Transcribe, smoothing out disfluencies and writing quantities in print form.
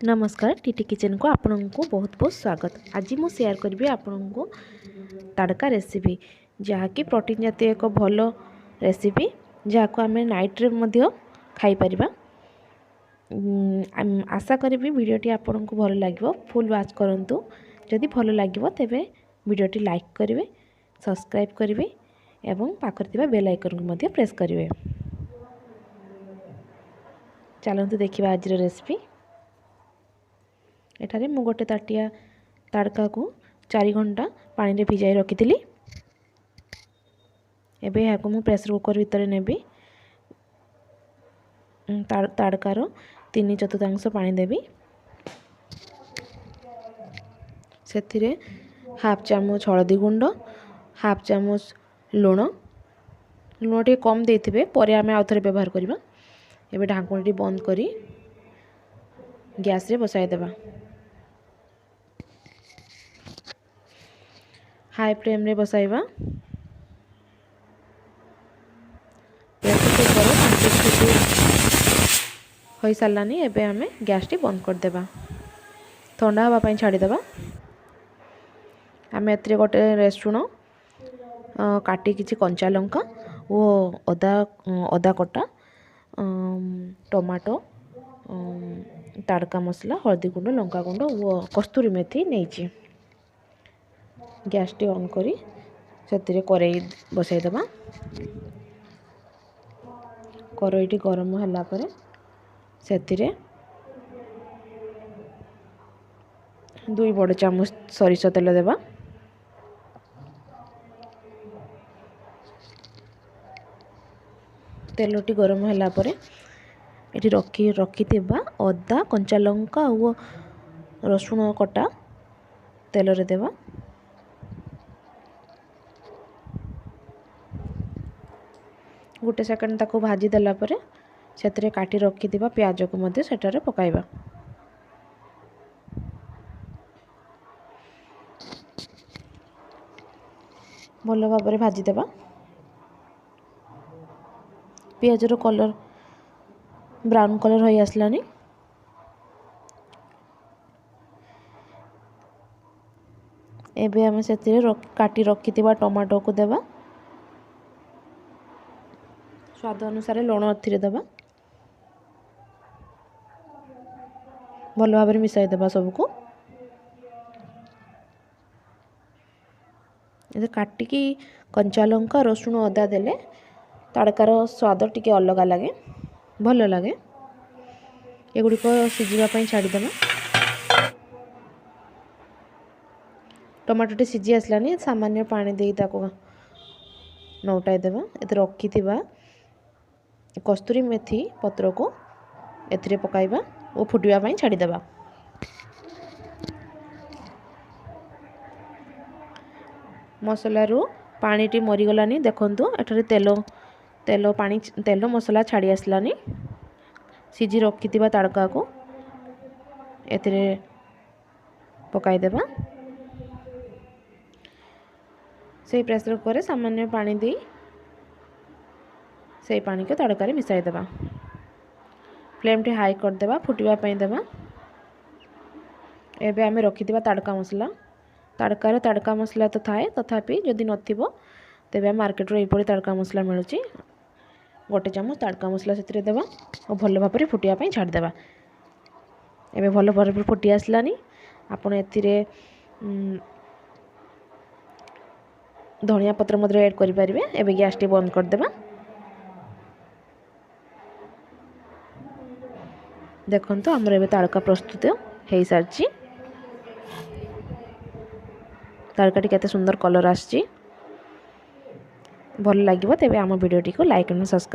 ନମସ୍କାର, ଟିଟି କିଚେନ୍କୁ ଆପଣଙ୍କୁ ବହୁତ ବହୁତ ସ୍ୱାଗତ। ଆଜି ମୁଁ ସେୟାର କରିବି ଆପଣଙ୍କୁ ତଡ଼କା ରେସିପି, ଯାହାକି ପ୍ରୋଟିନ୍ ଜାତୀୟ ଏକ ଭଲ ରେସିପି, ଯାହାକୁ ଆମେ ନାଇଟ୍ରେ ମଧ୍ୟ ଖାଇପାରିବା। ଆଶା କରିବି ଭିଡ଼ିଓଟି ଆପଣଙ୍କୁ ଭଲ ଲାଗିବ। ଫୁଲ୍ ୱାଚ୍ କରନ୍ତୁ। ଯଦି ଭଲ ଲାଗିବ ତେବେ ଭିଡ଼ିଓଟି ଲାଇକ୍ କରିବେ, ସବସ୍କ୍ରାଇବ୍ କରିବେ ଏବଂ ପାଖରେ ଥିବା ବେଲ୍ ଆଇକନ୍କୁ ମଧ୍ୟ ପ୍ରେସ୍ କରିବେ। ଚାଲନ୍ତୁ ଦେଖିବା ଆଜିର ରେସିପି। ଏଠାରେ ମୁଁ ଗୋଟେ ତାଟିଆ ତଡ଼କାକୁ 4 ଘଣ୍ଟା ପାଣିରେ ଭିଜାଇ ରଖିଥିଲି। ଏବେ ଏହାକୁ ମୁଁ ପ୍ରେସର କୁକର୍ ଭିତରେ ନେବି। ତଡ଼କାର 3/4 ପାଣି ଦେବି। ସେଥିରେ ହାଫ୍ ଚାମଚ ହଳଦୀ ଗୁଣ୍ଡ, ହାଫ୍ ଚାମଚ ଲୁଣ, ଲୁଣ ଟିକେ କମ୍ ଦେଇଥିବେ, ପରେ ଆମେ ଆଉ ଥରେ ବ୍ୟବହାର କରିବା। ଏବେ ଢାଙ୍କୁଣୀଟି ବନ୍ଦ କରି ଗ୍ୟାସ୍ରେ ବସାଇଦେବା। ହାଇ ଫ୍ଲେମ୍ରେ ବସାଇବା। ପ୍ରେସର କୁକର୍ 5 ସିଟି ହୋଇସାରିଲାନି। ଏବେ ଆମେ ଗ୍ୟାସ୍ଟି ବନ୍ଦ କରିଦେବା, ଥଣ୍ଡା ହେବା ପାଇଁ ଛାଡ଼ିଦେବା। ଆମେ ଏଥିରେ ଗୋଟେ ରସୁଣ କାଟି, କିଛି କଞ୍ଚା ଲଙ୍କା ଓ ଅଦା କଟା, ଟମାଟୋ, ତଡ଼କା ମସଲା, ହଳଦୀ ଗୁଣ୍ଡ, ଲଙ୍କା ଗୁଣ୍ଡ ଓ କସ୍ତୁରୀ ମେଥି ନେଇଛି। ଗ୍ୟାସ୍ଟି ଅନ୍ କରି ସେଥିରେ କରେଇ ବସାଇଦେବା। କରେଇଟି ଗରମ ହେଲା ପରେ ସେଥିରେ 2 ବଡ଼ ଚାମଚ ସୋରିଷ ତେଲ ଦେବା। ତେଲଟି ଗରମ ହେଲା ପରେ ଏଠି ରଖିଥିବା ଅଦା, କଞ୍ଚା ଲଙ୍କା ଓ ରସୁଣ କଟା ତେଲରେ ଦେବା। ଗୋଟେ ସେକେଣ୍ଡ ତାକୁ ଭାଜି ଦେଲା ପରେ ସେଥିରେ କାଟି ରଖିଥିବା ପିଆଜକୁ ମଧ୍ୟ ସେଠାରେ ପକାଇବା। ଭଲ ଭାବରେ ଭାଜିଦେବା। ପିଆଜର କଲର୍ ବ୍ରାଉନ୍ କଲର୍ ହୋଇ ଆସିଲାଣି। ଏବେ ଆମେ ସେଥିରେ କାଟି ରଖିଥିବା ଟମାଟୋକୁ ଦେବା। ସ୍ୱାଦ ଅନୁସାରେ ଲୁଣ ଏଥିରେ ଦେବା। ଭଲ ଭାବରେ ମିଶାଇ ଦେବା ସବୁକୁ। ଏବେ କାଟିକି କଞ୍ଚା ଲଙ୍କା, ରସୁଣ, ଅଦା ଦେଲେ ତଡ଼କାର ସ୍ୱାଦ ଟିକେ ଅଲଗା ଲାଗେ, ଭଲ ଲାଗେ। ଏଗୁଡ଼ିକ ସିଝିବା ପାଇଁ ଛାଡ଼ିଦେବା। ଟମାଟୋଟି ସିଝି ଆସିଲାନି, ସାମାନ୍ୟ ପାଣି ଦେଇ ତାକୁ ନଉଟାଇ ଦେବା। ଏଥିରେ ରଖିଥିବା କସ୍ତୁରୀ ମେଥି ପତ୍ରକୁ ଏଥିରେ ପକାଇବା ଓ ଫୁଟିବା ପାଇଁ ଛାଡ଼ିଦେବା। ମସଲାରୁ ପାଣିଟି ମରିଗଲାନି। ଦେଖନ୍ତୁ, ଏଠାରେ ତେଲ ପାଣି ତେଲ ମସଲା ଛାଡ଼ି ଆସିଲାନି। ସିଝି ରଖିଥିବା ତଡ଼କାକୁ ଏଥିରେ ପକାଇଦେବା। ସେଇ ପ୍ରେସର କୁକର୍ରେ ସାମାନ୍ୟ ପାଣି ଦେଇ ସେଇ ପାଣିକୁ ତଡ଼କାରେ ମିଶାଇଦେବା। ଫ୍ଲେମ୍ଟି ହାଇ କରିଦେବା, ଫୁଟିବା ପାଇଁ ଦେବା। ଏବେ ଆମେ ରଖିଥିବା ତଡ଼କା ମସଲା, ତଡ଼କାରେ ତଡ଼କା ମସଲା ତ ଥାଏ, ତଥାପି ଯଦି ନଥିବ ତେବେ ମାର୍କେଟରୁ ଏହିପରି ତଡ଼କା ମସଲା ମିଳୁଛି। ଗୋଟେ ଚାମଚ ତଡ଼କା ମସଲା ସେଥିରେ ଦେବା ଓ ଭଲ ଭାବରେ ଫୁଟିବା ପାଇଁ ଛାଡ଼ିଦେବା। ଏବେ ଭଲ ଭାବରେ ଫୁଟି ଆସିଲାନି। ଆପଣ ଏଥିରେ ଧନିଆ ପତ୍ର ମଧ୍ୟ ଆଡ଼୍ କରିପାରିବେ। ଏବେ ଗ୍ୟାସ୍ଟି ବନ୍ଦ କରିଦେବା। ଦେଖନ୍ତୁ, ଆମର ଏବେ ତଡ଼କା ପ୍ରସ୍ତୁତ ହେଇସାରିଛି। ତଡ଼କାଟି କେତେ ସୁନ୍ଦର କଲର୍ ଆସିଛି। ଭଲ ଲାଗିବ ତେବେ ଆମ ଭିଡ଼ିଓଟିକୁ ଲାଇକ୍ ଆଣ୍ଡ ସବସ୍କ୍ରାଇବ୍।